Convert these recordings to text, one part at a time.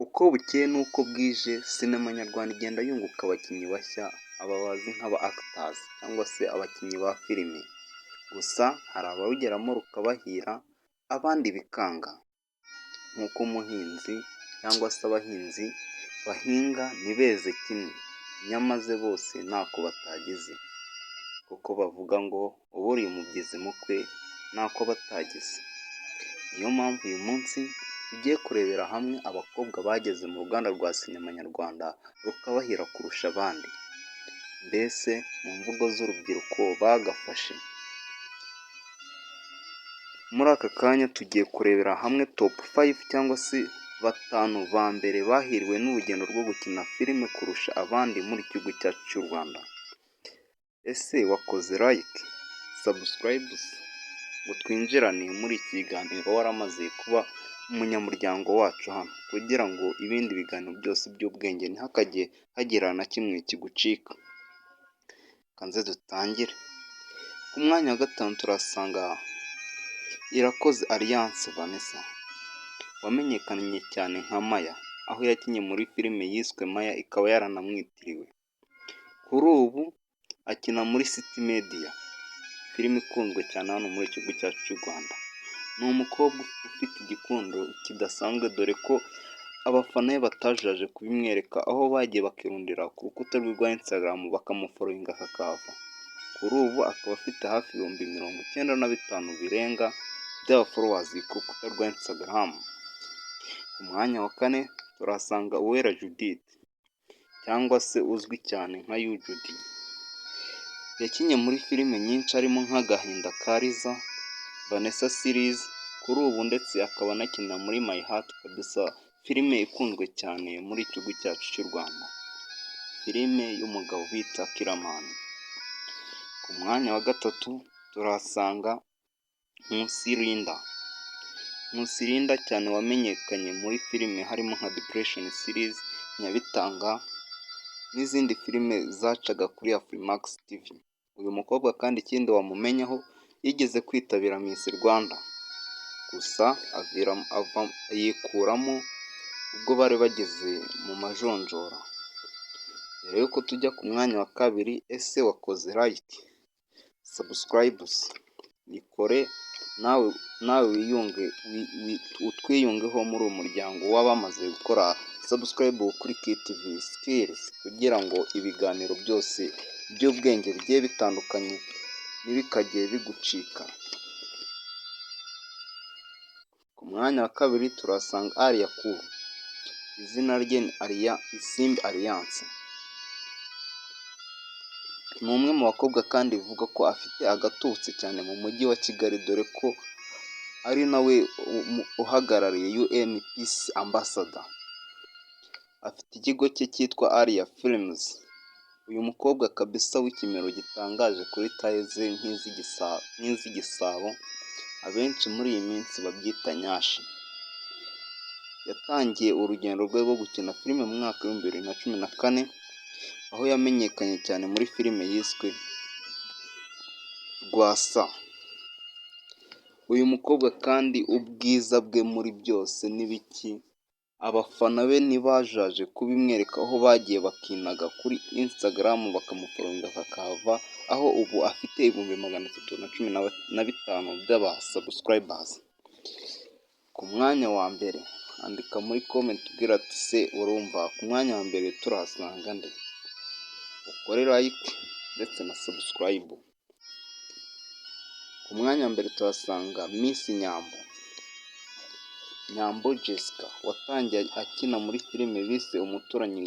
Uko bukeye n'uko bwije, sinema nyarwanda igenda yunguka abakinnyi bashya, aba bazi nk'aba actors cyangwa se abakinnyi ba filime. Gusa hari abarugeramo rukabahira, abandi bikanga. Nk'uko umuhinzi cyangwa se abahinzi bahinga ntibeze kimwe, nyamaze bose ntako batagize. Kuko bavuga ngo uburiye umubyizi mukwe ntako aba atagize. Niyo mpamvu uyu munsi tugiye kurebera hamwe abakobwa bageze mu ruganda rwa sinema nyarwanda rukabahira kurusha abandi. Mbese mu mvugo z'urubyiruko bagafashe. Muri aka kanya tugiye kurebera hamwe top five cyangwa se batanu ba mbere bahiriwe n'urugendo rwo gukina filime kurusha abandi muri gihugu cyacu cy'u Rwanda. Ese wakoze like, subscribe ngo twinjirane muri iki kiganiro, waramaze kuba umunyamuryango wacu hano kugira ngo ibindi biganiro byose by'ubwenge ntihakajye hagira na kimwe kigucika? Kanze dutangire. Ku mwanya wa gatanu turasanga Irakoze Alliance Vanessa, wamenyekanye cyane nka Maya, aho yakinnye muri filime yiswe Maya, ikaba yaranamwitiriwe. Kuri ubu akina muri City Media, filime ikunzwe cyane hano muri iki gihugu cyacu cy'u Rwanda. Ni umukobwa ufite igikundiro kidasanzwe, dore ko abafana be batajuyaje kubimwereka, aho bagiye bakirundira ku rukuta rwe rwa Instagram bakamufollowinga kakahava. Kuri ubu akaba afite hafi 95,000 birenga by'aba followers ku rukuta rwa Instagram. Ku mwanya wa kane turahasanga Uwera Judith cyangwa se uzwi cyane nka Yujudy. Yakinnye muri filime nyinshi harimo nk'Agahinda ka Liza, Vanessa Series, kuri ubu ndetse akaba anakina muri My Heart kabisa, filime ikunzwe cyane muri iki gihugu cyacu cy'u Rwanda, filime y'umugabo bita Killaman. Ku mwanya wa gatatu turahasanga Nkusi Linda. Nkusi Linda cyane wamenyekanye muri filime harimo nka Depression Series, Nyabitanga n'izindi filime zacaga kuri Afrimax TV. Uyu mukobwa kandi ikindi wamumenyaho, yigeze kwitabira Miss Rwanda, gusa yikuramo ubwo bari bageze mu majonjora. Mbere y'uko tujya ku mwanya wa kabiri, ese wakoze like, subscribe? Bikore nawe wiyunge, utwiyungeho muri uyu muryango w'abamaze gukora subscribe kuri KTV Skills, kugira ngo ibiganiro byose by'ubwenge bigiye bitandukanye ntibikajye bigucika. Ku mwanya wa kabiri turahasanga Alliah Cool, izina rye ni Isimbi Alliance. Ni umwe mu bakobwa kandi bivugwa ko afite agatubutse cyane mu mujyi wa Kigali, dore ko ari nawe uhagarariye UN Peace Ambassador. Afite ikigo cye cyitwa Alliah Films. Uyu mukobwa kabisa w'ikimero gitangaje kuri taille ze nk'iz'igisabo, abenshi muri iyi minsi babyita nyashi. Yatangiye urugendo rwe rwo gukina filime mu mwaka w'2014, aho yamenyekanye cyane muri filime yiswe Rwasa. Uyu mukobwa kandi ubwiza bwe muri byose n'ibiki, abafana be ntibajaje kubimwereka, aho bagiye bakinaga kuri Instagram bakamufollowinga kakahava, aho ubu afite 315,000 by'aba subscribers. Ku mwanya wa mbere, andika muri comment ubwira ati: "Se urumva ku mwanya wa mbere turahasanga nde?" Ukore like ndetse na subscribe. Ku mwanya wa mbere tuhasanga Miss Nyambo, Nyambo Jessica, watangiye akina muri filime bise Umuturanyi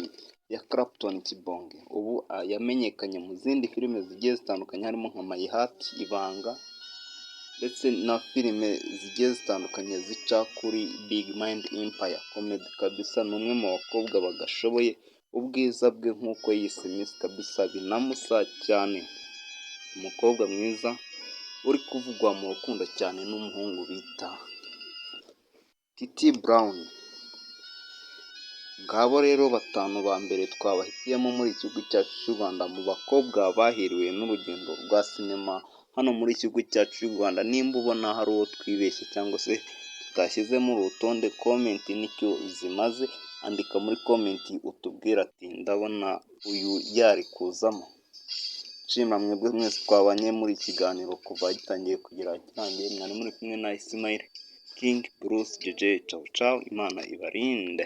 ya Clapton Kibonge. Ubu yamenyekanye mu zindi filime zigiye zitandukanye harimo nka My Heart, Ibanga ndetse na filime zigiye zitandukanye zica kuri Big Mind Empire Comedy. Kabisa ni umwe mu bakobwa bagashoboye, ubwiza bwe nk'uko yise Miss kabisa binamusa cyane. Umukobwa mwiza uri kuvugwa mu rukundo cyane n'umuhungu bita Titi Brown. Ngabo rero batanu ba mbere twabahitiyemo muri iki gihugu cyacu cy'u Rwanda mu bakobwa bahiriwe n'urugendo rwa sinema hano muri iki gihugu cyacu cy'u Rwanda. Nimba ubona hari uwo twibeshye cyangwa se tutashyize muri uru rutonde. Comment nicyo zimaze, andika muri comment utubwire ati: "Ndabona uyu yari kuzamo." Nshimira mwebwe mwese twabanye muri iki kiganiro kuva gitangiye kugera kirangiye. Mwari muri kumwe na Ismail King Bruce JJ. Ciao ciao, Imana ibarinde.